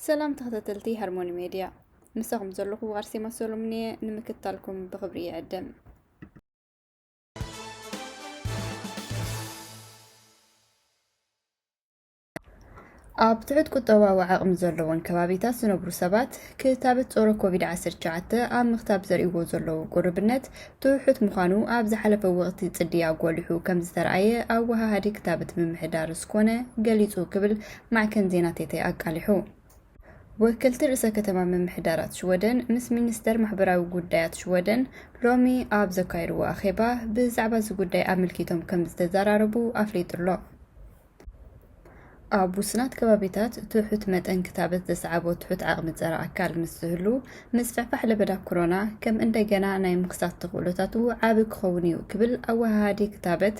ሰላም ተኸታተልቲ ሃርሞኒ ሜድያ፣ ምሳኹም ዘለኹ ኣርሴማ ሰሎሞን እየ። ንምክትታልኩም ብኽብሪ ይዕድም። ኣብ ትሑት ቁጠባዊ ዓቕሚ ዘለዎን ከባቢታት ዝነብሩ ሰባት፣ ክታበት ጸረ ኮቪድ ዓሰርተ ትሽዓተ ኣብ ምኽታብ ዘርእይዎ ዘለዉ ቁርብነት ትሑት ምዃኑ ኣብ ዝሓለፈ ወቕቲ ጽድያ ጎሊሑ ከም ዝተረኣየ ኣወሃሃዲ ክታበት ምምሕዳር ስኮነ ገሊጹ ክብል ማዕከን ዜና ቴቴ ኣቃሊሑ። ወከልቲ ርእሰ ከተማ ምምሕዳራት ሽወደን ምስ ሚኒስተር ማሕበራዊ ጉዳያት ሽወደን ሎሚ ኣብ ዘካየድዎ ኣኼባ ብዛዕባ እዚ ጉዳይ ኣመልኪቶም ከም ዝተዘራረቡ ኣፍሊጡ ኣሎ። ኣብ ውስናት ከባቢታት ትሑት መጠን ክታበት ዘስዓቦ ትሑት ዓቕሚ ጸረ ኣካል ምስ ዝህሉ፣ ምስፍሕፋሕ ለበዳ ኮሮና ከም እንደገና ናይ ምኽሳት ተኽእሎታቱ ዓቢ ክኸውን እዩ ክብል ኣወሃሃዲ ክታበት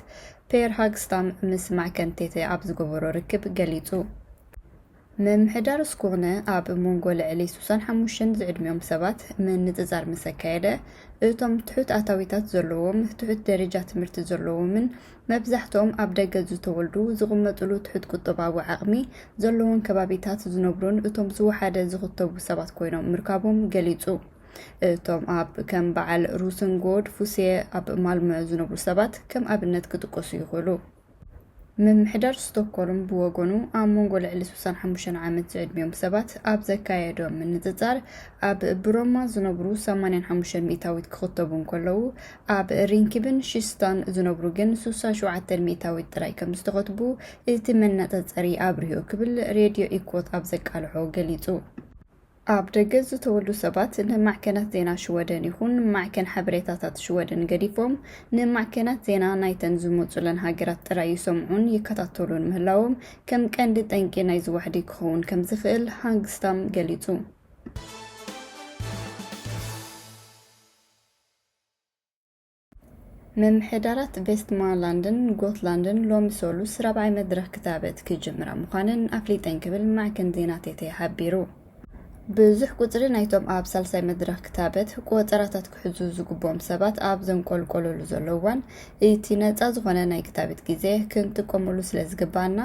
ፔር ሃግስታም ምስ ማዕከን ቴቴ ኣብ ዝገበሮ ርክብ ገሊጹ። ምምሕዳር ስኮነ ኣብ መንጎ ልዕሊ ሱሳን ሓሙሽተን ዝዕድሚኦም ሰባት ምንጽጻር ምስ ኣካየደ፣ እቶም ትሑት ኣታዊታት ዘለዎም፣ ትሑት ደረጃ ትምህርቲ ዘለዎምን መብዛሕትኦም ኣብ ደገ ዝተወልዱ ዝቕመጥሉ ትሑት ቁጠባዊ ዓቕሚ ዘለዎም ከባቢታት ዝነብሩን እቶም ዝወሓደ ዝኽተቡ ሰባት ኮይኖም ምርካቦም ገሊጹ። እቶም ኣብ ከም በዓል ሩስንጎድ ፉሴ ኣብ ማልመ ዝነብሩ ሰባት ከም ኣብነት ክጥቀሱ ይኽእሉ። ምምሕዳር ስቶክሆልም ብወገኑ፣ ኣብ መንጎ ልዕሊ ሱሳን ሓሙሽተን ዓመት ዝዕድሚኦም ሰባት ኣብ ዘካየዶ ምንጽጻር፣ ኣብ ብሮማ ዝነብሩ ሰማንያን ሓሙሽተን ሚእታዊት ክኽተቡ እንከለዉ፣ ኣብ ሪንኪብን ሽስታን ዝነብሩ ግን ሱሳን ሸውዓተን ሚእታዊት ጥራይ ከም ዝተኸትቡ እቲ መነጻጸሪ ኣብሪሁ ክብል ሬድዮ ኢኮት ኣብ ዘቃልሖ ገሊጹ። ኣብ ደገ ዝተወልዱ ሰባት ንማዕከናት ዜና ሽወደን ይኹን ማዕከን ሓበሬታታት ሽወደን ገዲፎም፣ ንማዕከናት ዜና ናይተን ዝመጹለን ሃገራት ጥራይ ይሰምዑን ይከታተሉን ምህላዎም ከም ቀንዲ ጠንቂ ናይዚ ዋሕዲ ክኸውን ከም ዝኽእል ሃንግስታም ገሊጹ። ምምሕዳራት ቬስትማንላንድን ጎትላንድን ሎሚ ሰሉስ ራብዓይ መድረኽ ክታበት ክጅምራ ምዃነን ኣፍሊጠን ክብል ማዕከን ዜና ቴቴ ሓቢሩ። ብዙሕ ቁጽሪ ናይቶም ኣብ ሳልሳይ መድረኽ ክታበት ቆጸራታት ክሕዙ ዝግብኦም ሰባት ኣብ ዘንቆልቆለሉ ዘሎ እዋን፣ እቲ ነጻ ዝኾነ ናይ ክታበት ግዜ ክንጥቀመሉ ስለ ዝግባኣና፣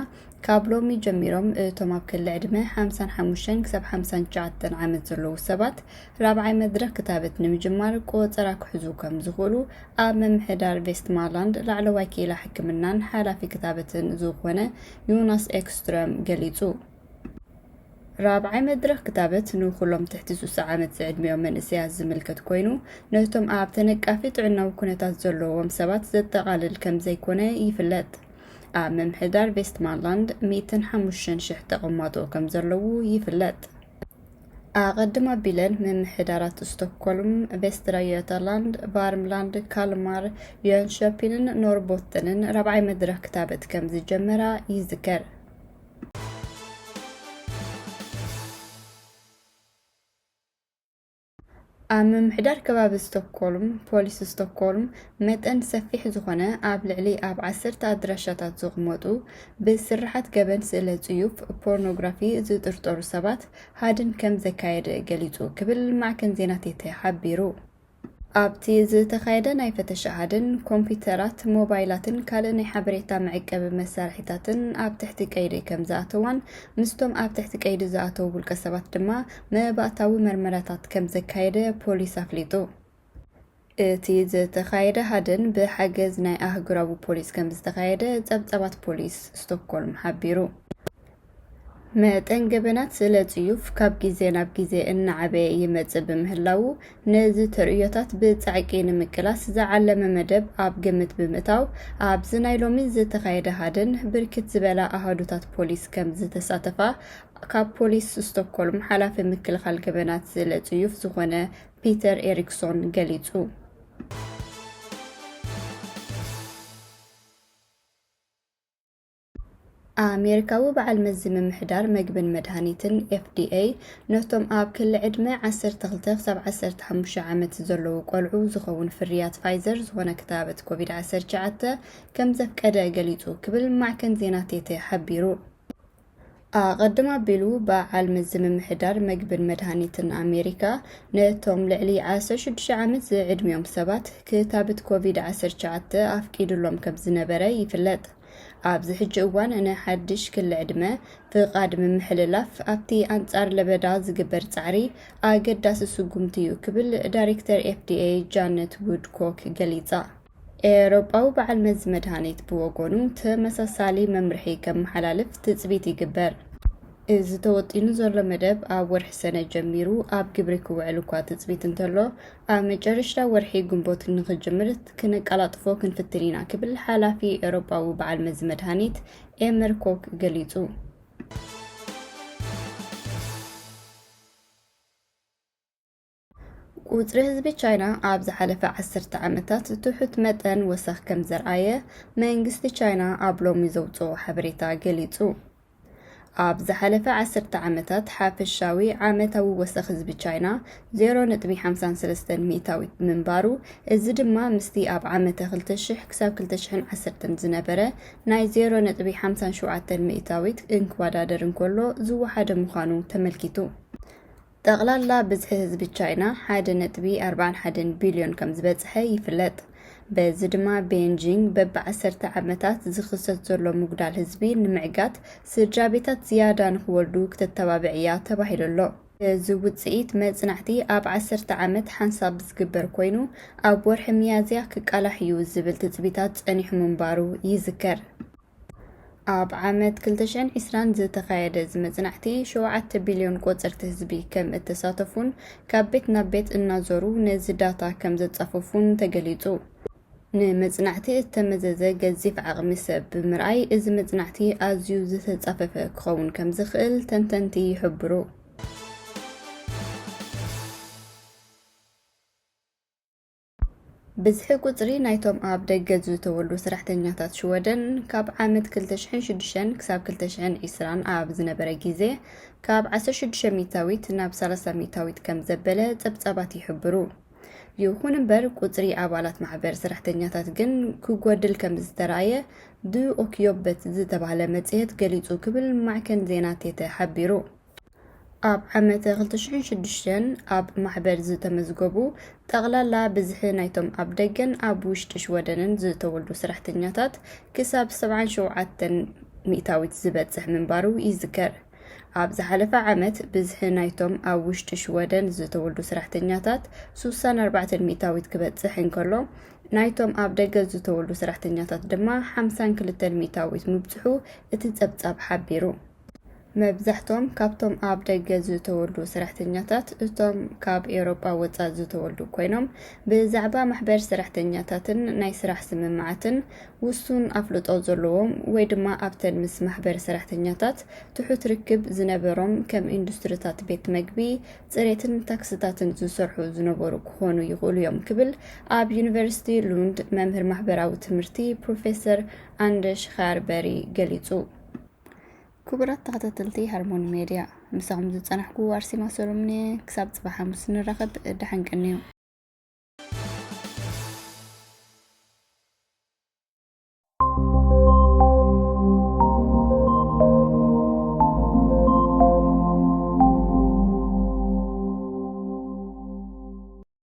ካብ ሎሚ ጀሚሮም እቶም ኣብ ክሊ ዕድመ ሓምሳን ሓሙሽተን ክሳብ ሓምሳን ትሽዓተን ዓመት ዘለዉ ሰባት ራብዓይ መድረኽ ክታበት ንምጅማር ቆጸራ ክሕዙ ከም ዝኽእሉ ኣብ ምምሕዳር ቬስትማንላንድ ላዕለዋይ ክኢላ ሕክምናን ሓላፊ ክታበትን ዝኾነ ዮናስ ኤክስትረም ገሊጹ። ራብዓይ መድረኽ ክታበት ንኹሎም ትሕቲ ሱሳ ዓመት ዝዕድሚኦም መንእሰያት ዝምልከት ኮይኑ፣ ነቶም ኣብ ተነቃፊ ጥዕናዊ ኩነታት ዘለዎም ሰባት ዘጠቓልል ከም ዘይኮነ ይፍለጥ። ኣብ ምምሕዳር ቬስትማንላንድ ሚእትን ሓሙሽተን ሽሕ ተቐማጦ ከም ዘለዉ ይፍለጥ። ኣቐድም ኣቢለን ምምሕዳራት ስቶክሆልም፣ ቬስትራ ዮታላንድ፣ ቫርምላንድ፣ ካልማር፣ ዮንሸፒንን ኖርቦተንን ራብዓይ መድረኽ ክታበት ከም ዝጀመራ ይዝከር። ኣብ ምምሕዳር ከባቢ ስቶክሆልም፣ ፖሊስ ስቶክሆልም መጠን ሰፊሕ ዝኾነ ኣብ ልዕሊ ኣብ ዓሰርተ ኣድራሻታት ዝቕመጡ ብስርሓት ገበን ስእለ ጽዩፍ ፖርኖግራፊ ዝጥርጠሩ ሰባት ሃድን ከም ዘካየደ ገሊጹ ክብል ማዕከን ዜና ቴቴ ሓቢሩ። ኣብቲ ዝተኻየደ ናይ ፈተሻ ሃድን፣ ኮምፒውተራት፣ ሞባይላትን ካልእ ናይ ሓበሬታ መዕቀቢ መሳርሒታትን ኣብ ትሕቲ ቀይዲ ከም ዝኣተዋን፣ ምስቶም ኣብ ትሕቲ ቀይዲ ዝኣተዉ ውልቀ ሰባት ድማ መባእታዊ መርመራታት ከም ዘካየደ ፖሊስ ኣፍሊጡ። እቲ ዝተኻየደ ሃድን ብሓገዝ ናይ ኣህጉራዊ ፖሊስ ከም ዝተኻየደ ጸብጻባት ፖሊስ ስቶክሆልም ሓቢሩ። መጠን ገበናት ስእለ ጽዩፍ ካብ ግዜ ናብ ግዜ እናዓበየ ይመጽእ ብምህላዉ፣ ነዚ ተርእዮታት ብጻዕቂ ንምቅላስ ዝዓለመ መደብ ኣብ ግምት ብምእታው፣ ኣብዚ ናይ ሎሚ ዝተኻየደ ሃድን ብርክት ዝበላ ኣሃዱታት ፖሊስ ከም ዝተሳተፋ ካብ ፖሊስ ስቶክሆልም ሓላፊ ምክልኻል ገበናት ስእለ ጽዩፍ ዝኾነ ፒተር ኤሪክሶን ገሊጹ። ኣሜሪካዊ በዓል መዚ ምምሕዳር መግብን መድሃኒትን፣ ኤፍ ዲ ኤ፣ ነቶም ኣብ ክሊ ዕድመ ዓሰርተ ክልተ ክሳብ ዓሰርተ ሓሙሽተ ዓመት ዘለዉ ቆልዑ ዝኸውን ፍርያት ፋይዘር ዝኾነ ክታበት ኮቪድ ዓሰርተ ትሽዓተ ከም ዘፍቀደ ገሊጹ ክብል ማዕከን ዜና ቴቴ ሓቢሩ። ኣቐድም ኣቢሉ፣ በዓል መዚ ምምሕዳር መግብን መድሃኒትን ኣሜሪካ፣ ነቶም ልዕሊ ዓሰርተ ሽዱሽተ ዓመት ዝዕድሚኦም ሰባት ክታበት ኮቪድ ዓሰርተ ትሽዓተ ኣፍቂዱሎም ከም ዝነበረ ይፍለጥ። ኣብዚ ሕጂ እዋን ንሓድሽ ክሊ ዕድመ ፍቓድ ምምሕልላፍ ኣብቲ ኣንጻር ለበዳ ዝግበር ጻዕሪ ኣገዳሲ ስጉምቲ እዩ ክብል ዳይሬክተር ኤፍ ዲ ኤ ጃነት ውድኮክ ገሊጻ። ኤውሮጳዊ በዓል መዚ መድሃኒት ብወገኑ ተመሳሳሊ መምርሒ ከመሓላልፍ ትጽቢት ይግበር። እዚ ተወጢኑ ዘሎ መደብ ኣብ ወርሒ ሰነ ጀሚሩ ኣብ ግብሪ ክውዕል እኳ ትጽቢት እንተሎ፣ ኣብ መጨረሽታ ወርሒ ግንቦት ንኽጅምር ክነቀላጥፎ ክንፍትን ኢና ክብል ሓላፊ ኤውሮጳዊ በዓል መዚ መድሃኒት ኤመር ኮክ ገሊጹ። ቁጽሪ ህዝቢ ቻይና ኣብ ዝሓለፈ ዓሰርተ ዓመታት ትሑት መጠን ወሰኽ ከም ዘርኣየ መንግስቲ ቻይና ኣብ ሎሚ ዘውጽኦ ሓበሬታ ገሊጹ። ኣብ ዝሓለፈ ዓሰርተ ዓመታት ሓፈሻዊ ዓመታዊ ወሰኽ ህዝቢ ቻይና ዜሮ ነጥቢ ሓምሳን ሰለስተን ሚእታዊት ብምንባሩ፣ እዚ ድማ ምስቲ ኣብ ዓመተ ክልተ ሽሕ ክሳብ ክልተ ሽሕን ዓሰርተን ዝነበረ ናይ ዜሮ ነጥቢ ሓምሳን ሸውዓተን ሚእታዊት እንክወዳደር እንከሎ ዝወሓደ ምዃኑ ተመልኪቱ። ጠቕላላ ብዝሒ ህዝቢ ቻይና ሓደ ነጥቢ ኣርባዓን ሓደን ቢልዮን ከም ዝበጽሐ ይፍለጥ። በዚ ድማ ቤንጂንግ በብዓሰርተ ዓመታት ዝኽሰት ዘሎ ምጉዳል ህዝቢ ንምዕጋት ስድራ ቤታት ዝያዳ ንኽወልዱ ክተተባብዕ እያ ተባሂሉ ኣሎ። እዚ ውጽኢት መጽናዕቲ ኣብ ዓሰርተ ዓመት ሓንሳብ ዝግበር ኮይኑ፣ ኣብ ወርሒ ሚያዝያ ክቃላሕ እዩ ዝብል ትጽቢታት ጸኒሑ ምንባሩ ይዝከር። ኣብ ዓመት ክልተ ሽሕን ዕስራን ዝተኻየደ እዚ መጽናዕቲ፣ ሸውዓተ ቢልዮን ቆጸርቲ ህዝቢ ከም እተሳተፉን ካብ ቤት ናብ ቤት እናዞሩ ነዚ ዳታ ከም ዘጻፈፉን ተገሊጹ። ንመጽናዕቲ እተመዘዘ ገዚፍ ዓቕሚ ሰብ ብምርኣይ፣ እዚ መጽናዕቲ ኣዝዩ ዝተጻፈፈ ክኸውን ከም ዝኽእል ተንተንቲ ይሕብሩ። ብዝሒ ቁጽሪ ናይቶም ኣብ ደገ ዝተወልዱ ሰራሕተኛታት ሽወደን ካብ ዓመት ክልተ ሽሕን ሽዱሽተን ክሳብ ክልተ ሽሕን ዕስራን ኣብ ዝነበረ ግዜ ካብ ዓሰርተ ሽዱሽተ ሚእታዊት ናብ ሰላሳ ሚእታዊት ከም ዘበለ ጸብጻባት ይሕብሩ። ይኹን እምበር፣ ቁጽሪ ኣባላት ማሕበር ሰራሕተኛታት ግን ክጎድል ከም ዝተራእየ ዱ ኦክዮበት ዝተባህለ መጽሔት ገሊጹ ክብል ማዕከን ዜና ቴተ ሓቢሩ። ኣብ ዓመተ ክልተ ሽሕን ሽዱሽተን ኣብ ማሕበር ዝተመዝገቡ ጠቕላላ ብዝሒ ናይቶም ኣብ ደገን ኣብ ውሽጢ ሽወደንን ዝተወልዱ ሰራሕተኛታት ክሳብ ሰብዓን ሸውዓተን ሚእታዊት ዝበጽሕ ምንባሩ ይዝከር። ኣብ ዝሓለፈ ዓመት ብዝሒ ናይቶም ኣብ ውሽጢ ሽወደን ዝተወልዱ ሰራሕተኛታት ሱሳን ኣርባዕተን ሚእታዊት ክበጽሕ እንከሎ፣ ናይቶም ኣብ ደገ ዝተወልዱ ሰራሕተኛታት ድማ ሓምሳን ክልተን ሚእታዊት ምብጽሑ እቲ ጸብጻብ ሓቢሩ። መብዛሕቶም ካብቶም ኣብ ደገ ዝተወልዱ ሰራሕተኛታት እቶም ካብ ኤውሮጳ ወጻእ ዝተወልዱ ኮይኖም፣ ብዛዕባ ማሕበር ሰራሕተኛታትን ናይ ስራሕ ስምምዓትን ውሱን ኣፍልጦ ዘለዎም ወይ ድማ ኣብተን ምስ ማሕበር ሰራሕተኛታት ትሑት ርክብ ዝነበሮም ከም ኢንዱስትሪታት ቤት መግቢ፣ ጽሬትን ታክስታትን ዝሰርሑ ዝነበሩ ክኾኑ ይኽእሉ እዮም ክብል ኣብ ዩኒቨርሲቲ ሉንድ መምህር ማሕበራዊ ትምህርቲ ፕሮፌሰር ኣንደሽ ኻርበሪ ገሊጹ። ክቡራት ተኸታተልቲ ሃርሞኒ ሜድያ፣ ምሳኹም ዝጸናሕኩ ኣርሴማ ሰሎሞን እየ። ክሳብ ጽባሕ ሓሙስ ንራኸብ፣ ደሓን ቀንዩ።